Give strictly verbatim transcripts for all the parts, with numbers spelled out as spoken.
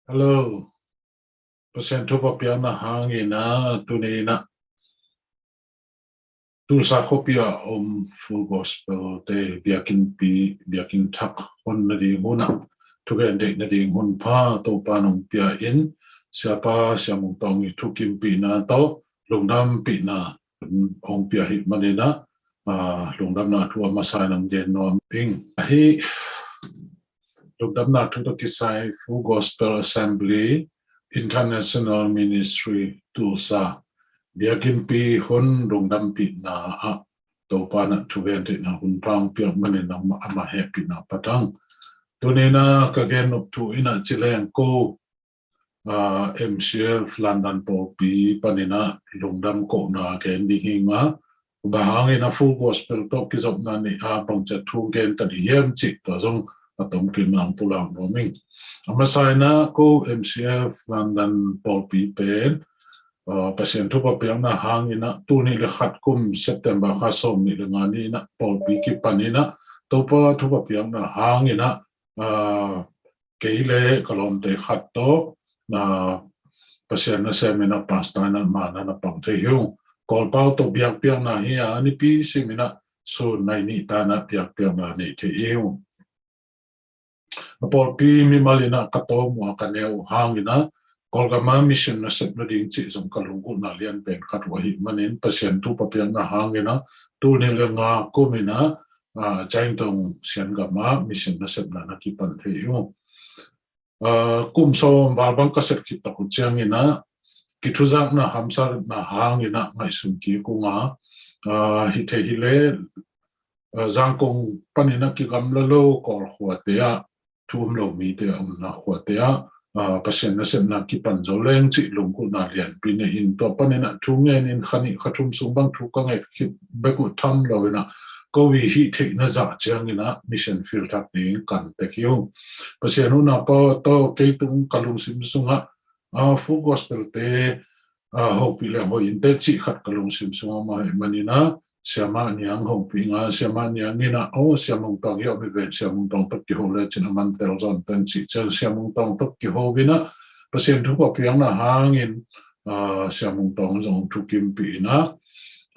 Hello. Pasian thupha piakna hangin ah tuni in ah Tulsa khuapi ah om Full Gospel te biakinnpi, biakinn thak hon nading hun ah thugen theih nading hun pha Topa nong pia in, Siapa Sia Mung Tawng i thukimpihna tawh lungdampihna hong pia hi manin ah, aa, lungdamna thu a masa in hong gen nuam ing. Ahi, lungdamna thu tawh kisai Full Gospel Assembly International Ministry Tulsa biakinnpi hun lungdampihna ah Topa in ah thugen theihna hun pha hong piak manin ah amah hehpihna pha tang. Tuni in ah ka gen nop thu in ah ci leng ko, aa, M C F London pawlpi panin ah lungdam kohna gen ding hi ing a, bang hangin ah Full Gospel tawh kizopna nei a bangci thu gen ta ding hiam cih tua zong a tom kik in hong pulak nuam ing. A masa in ah ko M C F London pawlpi pen, aa, Pasian thupha piakna hangin ah tul nih le khat kum September kha sawm nih le nga ni in ah pawlpi kipan in ah Topa thupha piakna hangin ah, aa, kei le ka lawmte khat tawh, aa, Pasian nasem in ah pastor in ah man ah na pang thei hi ung. Kawlpau tawh biakpiakna hi a, nipi sim in ah sun nai nih tan ah biakpiakna nei thei hi ung. A pawlpi mimal in ah ka tawm uh a ka neu uh hangin ah Kawlgam ah mission nasep nading cih zong ka lunggulhna lian pen khat uh ahih manin Pasian thupha piakna hangin ah tul nih le nga kum in ah, aa, Jaintong Siangam ah mission nasepna na kipan thei hi ung. Aa, kum sawm val bang ka sep khit tak uh ciangin ah kithuzakna hamsatna hangin ah ngaihsun kik ung a, aa, hi thei hi leh, aa, Zangkong panin ah kigamla lo Kawl khuate ah, thu um lo mite a omna khuate ah, aa, Pasian nasepna kipan zo leng cih lunggulhna lianpi nei in tua panin ah thu ngen in kha nih kha thum sung bang thu ka nget khit bek uh tham lo in ah ko i hih theihna zah ciangin ah mission field thak ding kan tek hi ung. Pasian huhna tawh kei tung ka lungsim sungah, aa, Full Gospel te, aa, hopih leng hoih in teh cih khat ka lungsim sungah om ahih manin ah Siamah Niang hopih ing a, Siamah Niang in ah, aw, Sia Mung Tawng hi om hi ven, Sia Mung Tawng tawh kiho le cin a man tel zaw in teh cih ciang Sia Mung Tawng tawh kiho in ah Pasian thupha piakna hangin, aa, Sia Mung Tawng zong thukimpih in ah,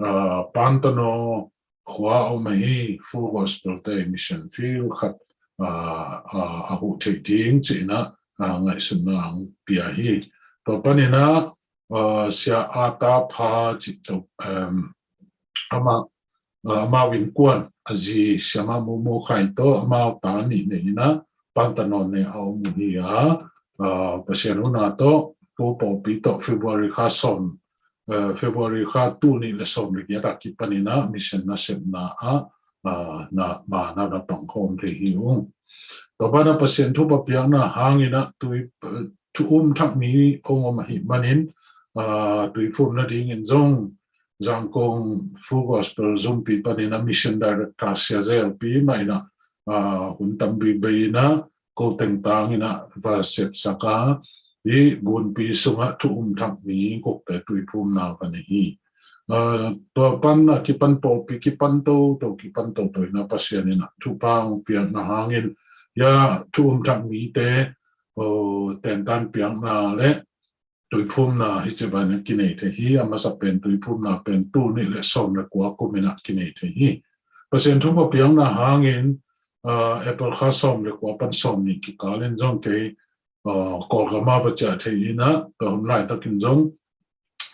aa, Pantano khua a om ahi Full Gospel te mission field khat, aa, aa, a huh theih ding cih in ah, aa, ngaihsutna hong pia hi. Tua panin ah, aa, Sia Ata Pha cih tawh, em, amah, aa, amau innkuan a zi Siamah Momo Khai tawh amau ta nih nei in ah Pantano ne a om uh hi a, aa, Pasian huhna tawh ko pawlpi tawh February kha sawm, aa, February kha tul nih le sawm le giat a kipan in ah mission nasepna ah, aa, na, man ah na pang khawm thei hi ung. Tua banah Pasian thupha piakna hangin ah tui, aa, thu um thak mi hong om ahih manin, aa, tuiphum nadingin zong Zangkong Full Gospel zumpi panin ah mission director Sia Zel Pi mah in ah, aa, hun tam bibei in ah ko teng tangin ah va sepsak a, hih Gunpi sungah thu um thak mi gukte tuiphumna va nei hi. Aa, tua pan a kipan pawlpi kipan toto kipan toto in ah Pasian in ah thupha hong piakna hangin, ya, thu um thak mite, aw, tentan piakna le tuiphumna hi ci ban kinei thei hi. A masa pen tuiphumna pen tul nih le sawm le kua kum in ah kinei thei hi. Pasian thupha piakna hangin, aa, April kha sawm le kua pan sawm nih kikal in zong kei, aa, Kawlgam ah va ciah thei in ah, tua hun laitakin zong,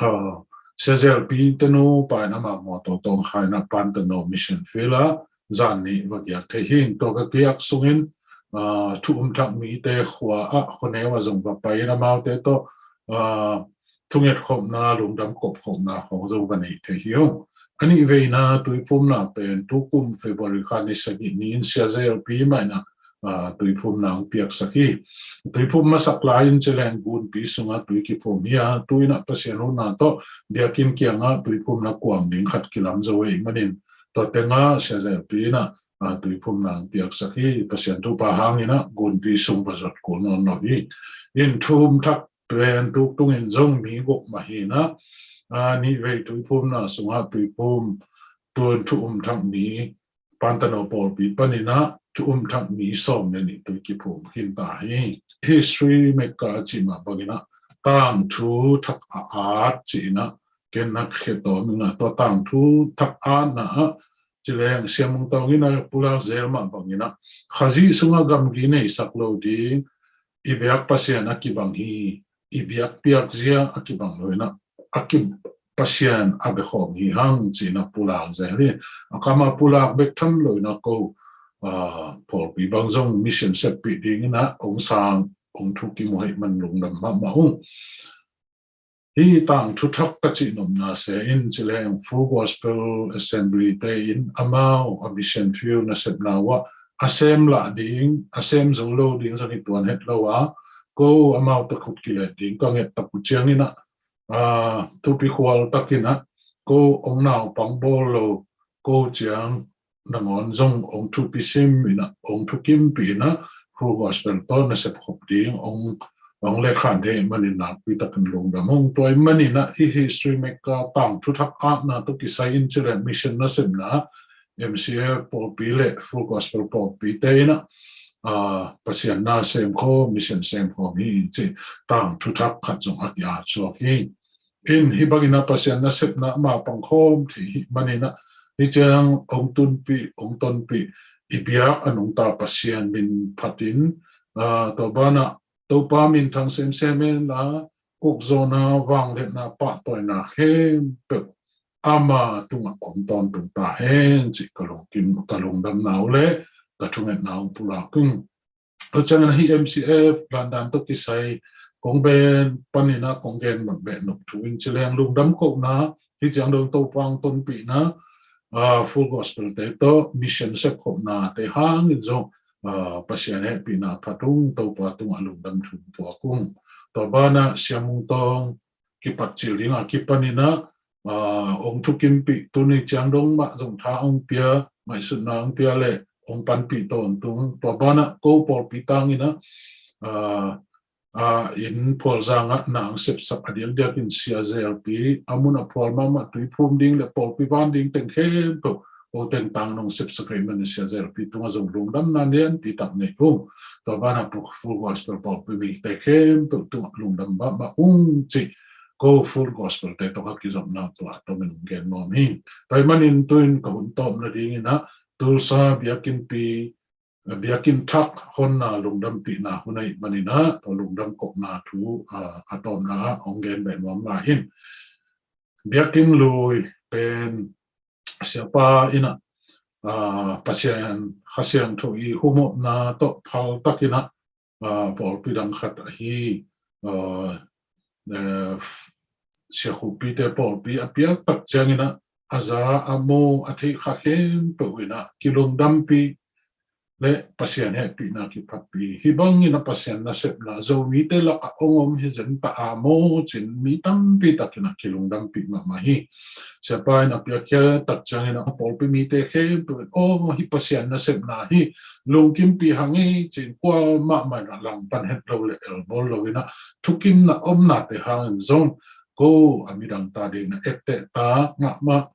aa, Sia Zel Pi te nupa in amah mawtaw tawh hong khai in ah Pantano mission field ah zan nih va giak thei hi. Tua ka giak sungin, aa, thu um thak mite khua ah khuaneu ah zong va pai in amaute tawh, aa, thunget khopna, lungdam kop khopna khong zong va nei thei hi ung. A nih veina tuiphumna pen tukum February kha ni sagih ni in Sia Zel Pi mah in ah, aa, tuiphumna hong piaksak hi. Tuiphum masak lai in ci leng Gunpi sungah tui kiphum hi a, tu in ah Pasian huhna tawh biakinn kiangah tuiphumna kuang ding khat kilam zo ahih manin tua tengah Sia Zel Pi in ah, aa, tuiphumna hong piaksak hi. Pasian thupha hangin ah Gunpi sung va zuat kul nawn lo hi. In thu um thak pen tuk tungin zong mi guk mah hi in ah, aa, nih vei tuiphumna sungah tuiphum, tun thu um thak mi Pantano pawlpi paninah thu um thak mi sawm le nih tui kiphum khin ta hi. History maker a cih mah banginah tangthu thak a at cihinah ken nak khia tawm inah tua tangthu thak atna ah cileng Sia Mung Tawng inah pulak zel mah banginah Khazih sungah gamgi neisak lo ding, i biak Pasian a kibang hi, i biak piakzia a kibang lo inah a ki Pasian a bekhawm hi hang cinah pulak zel hi. A kama pulak bek tham lo inah ko pawlpi bang zong mission seppih dinginah ong sang ong thu kimu hei man lungdam mahmah ung. Hi tangthu thak ka cih nopna se in cileng Full Gospel Assembly te in amau a mission field nasepna uah a sem lah ding, a sem zo lo ding zong hi tuan het lo a, ko amau takhut kilet ding ka nget tak uh cianginah thupi khual takinah ko ong naupang bawl lo ko ciang nangawn zong ong thupi sim inah ong thukimpih inah Full Gospel tawh nasep khop ding ong ong letkhan thei manin nakpi takin lungdam ung. Tua i maninah hi history maker tangthu thak atna tawh kisai in cileng mission nasepna M C F pawlpi le Full Gospel pawlpi te inah Pasian na semkhawm, mission semkhawm hi ci tangthu thak khat zong a ki-at suak hi. In hi banginah Pasian nasepna mah pangkhawm thei hi maninah hi ciang ong tunpih ong tonpih i biak a nungta Pasian min phatin tua banah Topa minthang semsem inla ukzawhna vangliatna pahtawina khempeuh ama tungah om tawntung ta hen cih ka lungkim ka lungdamna uh le ka thungetna uh pulak ing. Tua ciangin hi M C F London tawh kisai kong ben paninah kong gen beh nop thu in cileng lungdam kohna hi ciang dong Topa ong tonpihna Full Gospel te tawh mission sepkhopna te hangin zong Pasian hehpihna phat ung, Topa tungah lungdam thu puak ung. Tua banah Sia Mung Tawng kipat cil ding a kipaninah ong thukimpih tuni ciang dong mah zong tha ong pia, ngaihsutna ong pia le ong panpih tawntung. Tua banah ko pawlpi tanginah inn phualzangah nang sepsak a diakdiakin Sia Zelpi a mun a phual mahmah tuiphum ding le pawlpi van ding teng khempeuh ko teng tang nong sepsak ahih manin Sia Zelpi tungah zong lungdamna lianpi tak nei ung. Tua banah Full Gospel pawlpi mite khempeuh tungah lungdam mahmah ung cih ko Full Gospel te tawh ka kizopna tua tawmin ong gen nuam hi. Tua ahih manin tuin ka hun tawpna dinginah Tulsa biakinnpi biakinn thak honna lungdampihna hun ahih maninah tua lungdam kohna thu a tawpna ah ong gen beh nuam lai in. Biakinn lui pen siapa inah Pasian Kha Siangtho i humopna tawh phal takinah pawlpi dang khat ahi Sia Khupi te pawlpi a piak tak cianginah a za a mu a theih kha khempeuh inah kilungdampih le Pasian hehpihna kiphatpih hi banginah Pasian nasepna Zomite lakah ong om hi zen ta a maw cin mi tampi takinah kilungdampih mahmah hi. Siapa in a piakkhiat tak cianginah a pawlpi mite khempeuh in aw hi Pasian nasepna hi lungkimpih hang hi cin kuamah mah inah langpan het lo le elbawl lo inah thukimna omnate hangin zong ko a midang ta dingin a etteh ta ngah mah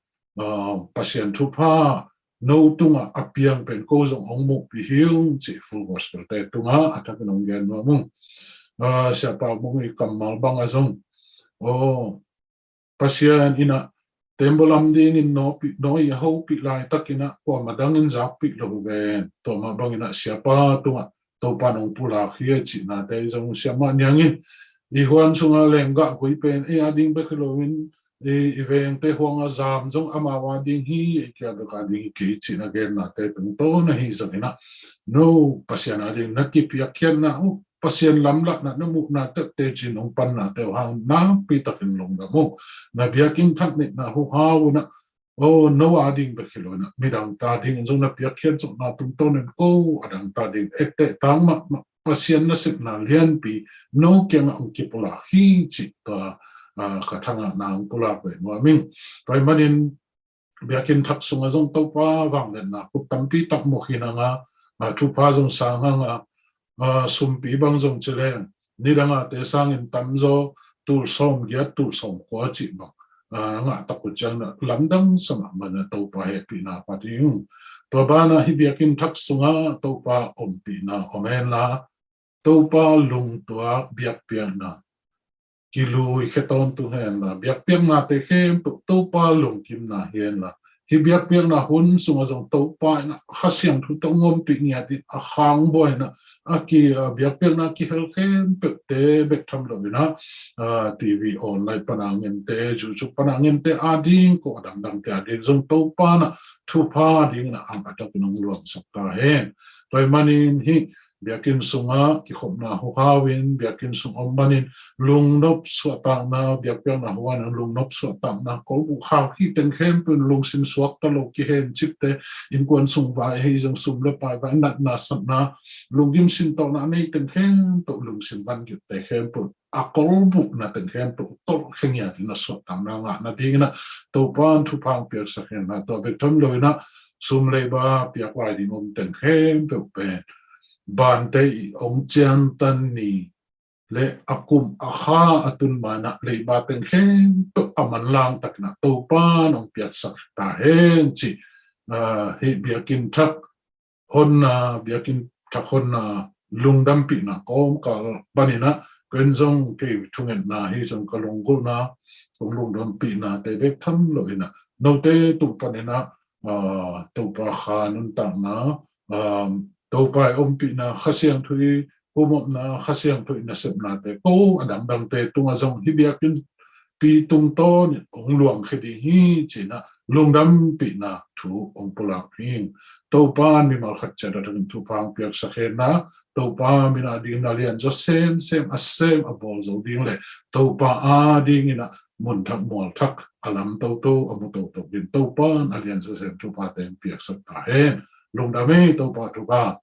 Pasian thupha no tungah a piang pen ko zong ong muhpih hi ung cih Full Gospel te tungah a thakin ong gen nuam ung. Siapa Mung i kammal bangah zong aw Pasian inah tembaw lam dingin nawpih nawi a hopih laitakinah kuamah dangin zakpih lo ven. Tua mah banginah siapa tungah Topa nong pulak hi a cihnate zong siamah niangin i huan sungah lenggah gui pen ei a ding bek hi loin i vengte huang a zam zong amau a ding hi, ei kia bek a ding hi kei cihna gennate tungtawn ahi zonginah no Pasian a ding na kipiakkhiatna uh Pasian lamlahna na muhna tepte cin hong pannate uh hang nakpi takin lungdam uh. Na biakinn thak neihna uh hau unah aw no a ding bek hi lo inah midang ta dingin zong na piakkhiat zawhna tungtawnin ko a dang ta ding etteh tang mahmah Pasian nasepna lianpi no kiangah hong kipulak hi cih tua ka thangah na hong pulak ve nuam ing. Tua ahih manin biakinn thak sungah zong Topa vangliatna khut tampi tak mu khin hanga thupha zong sang hanga sumpi bang zong cileng nidanga te sangin tamzaw tul sawm giat tul sawm kua cih bang a ngah tak uh ciang na lamdang samah mana Topa hehpihna phat hi ung. Tua banah hih biakinn thak sungah Topa ompihna om henla, Topa lungtuak biakpiakna kilui khia tawntung henla, biakpiaknate khempeuh Topa lungkimna hi henla, hih biakpiakna hun sungah zong Topa in a Kha Siangtho tawh ompih ngiat in a khangbuaina a ki, a biakpiakna kihel khempeuhte bek tham lo in a, a, T V online pana ngente, YouTube pana ngente ading, ko a dangdangte ading zong Topa in a thupha dingin a ang a takin hong luangsak ta hen. Tua ahih manin hih biakinn sungah kikhopna huhau in, biakinn sung om manin lungnop suahtakna, biakpiakna huhau in lungnop suahtakna, kolbuh khaukhih teng khempeuh in lungsim suakta lo kihencipte, innkuan sung vai ahi zong sum le pai vai, natna satna, lunggim sintawhna a nei teng khempeuh, lungsim vangikte khempeuh, a kolbuhna teng khempeuh tolh khe ngiat in a suahtakna ngah nadingin a Topa in thupha hong piaksak henla, tua bek tham lo in a sum leiba piak lai ding om teng khempeuh pen bante i hong ciantan ni le a kum a kha a tun ma in a leiba teng khempeuh a manlang takin a Topa in hong piaksak ta hen ci, a, hih biakinn thak honna, biakinn thak honna lungdampihna kawmkal panin a, ken zong kei thungetna hi zong ka lunggulhna, kong lungdampihnate bek tham lo in a, note tung panin a, a, Topa Kha nuntakna, a, Topa i ompihna, Kha Siangtho i humopna, Kha Siangtho i nasepnate, ko a dangdangte tungah zong hih biakinn pi tungtawn in hong luangkhia ding hi ci in a lungdampihna thu hong pulak hi. Topa in mimal khat ciat a takin thupha hong piaksak henla, Topa min a dingin a lianzaw semsem a sem a bawl zo ding le Topa a dingin a mun thak mual thak a lam toto a mu toto ding Topa in a lianzaw sem thuphate hong piaksak ta hen. Lungdam ei, Topa thupha